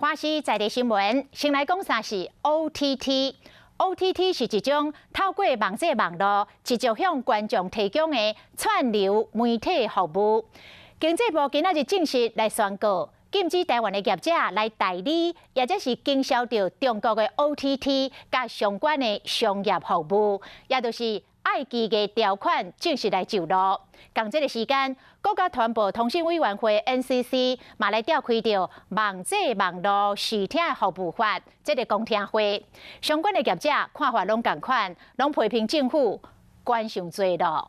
華視在地新聞，先來講啥是 OTT。OTT 是一種透過網際網路直接向觀眾提供的串流媒體服務。經濟部今仔日正式來宣告，禁止台灣的業者來代理，抑或是經銷著中國的 OTT 佮相關的商業服務，也就是愛奇藝條款正式來上路。仝這个時間，國家傳播通訊委員會 NCC 嘛來召開著網際網路視聽服務法這个公聽會，相關的業者看法攏仝款，攏批評政府管傷濟囉。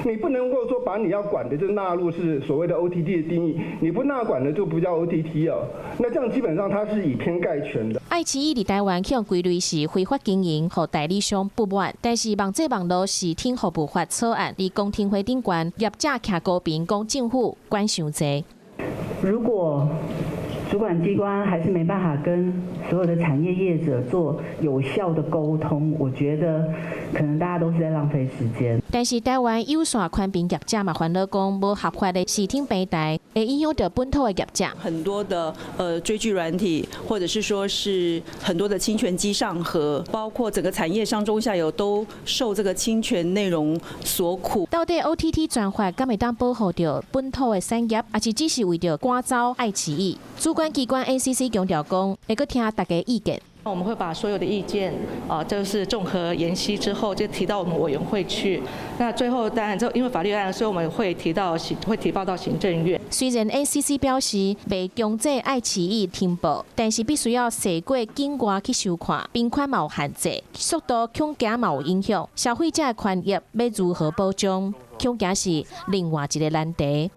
你不能夠說把你要管的就納入是所謂的 OTT 的定義，你不納管的就不叫 OTT 哦。那這樣基本上它是以偏概全的。愛奇藝佇台灣予歸類是非法經營，予代理商不滿。但是網際網路視聽服務法草案佇公聽會頂懸，業者徛高邊講政府管傷濟。如果主管機關還是沒辦法跟所有的產業業者做有效的溝通，我覺得可能大家都是在浪費時間。但是台灣有線寬頻業者嘛煩惱講，無合法的視聽平台會影響著本土的業者。很多的追劇軟體，或者是說是很多的侵權機上盒，包括整個產業上中下游都受這個侵權內容所苦。到底 OTT 專法敢會當保護著本土的產業，抑是只是為著趕走愛奇藝？主管機關 NCC 強調講，會閣聽大家意見。我們會把所有的意見啊，就是綜合研析之後，就提到我們委員會去。那最後當然就因為法律案，所以我們會提到行，會提報到行政院。雖然 NCC 表示袂強制愛奇藝停播，但是必須要踅過境外去收看，頻寬嘛有限制，速度恐驚嘛有影響，消費者的權益欲如何保障，恐驚是另外一个難題。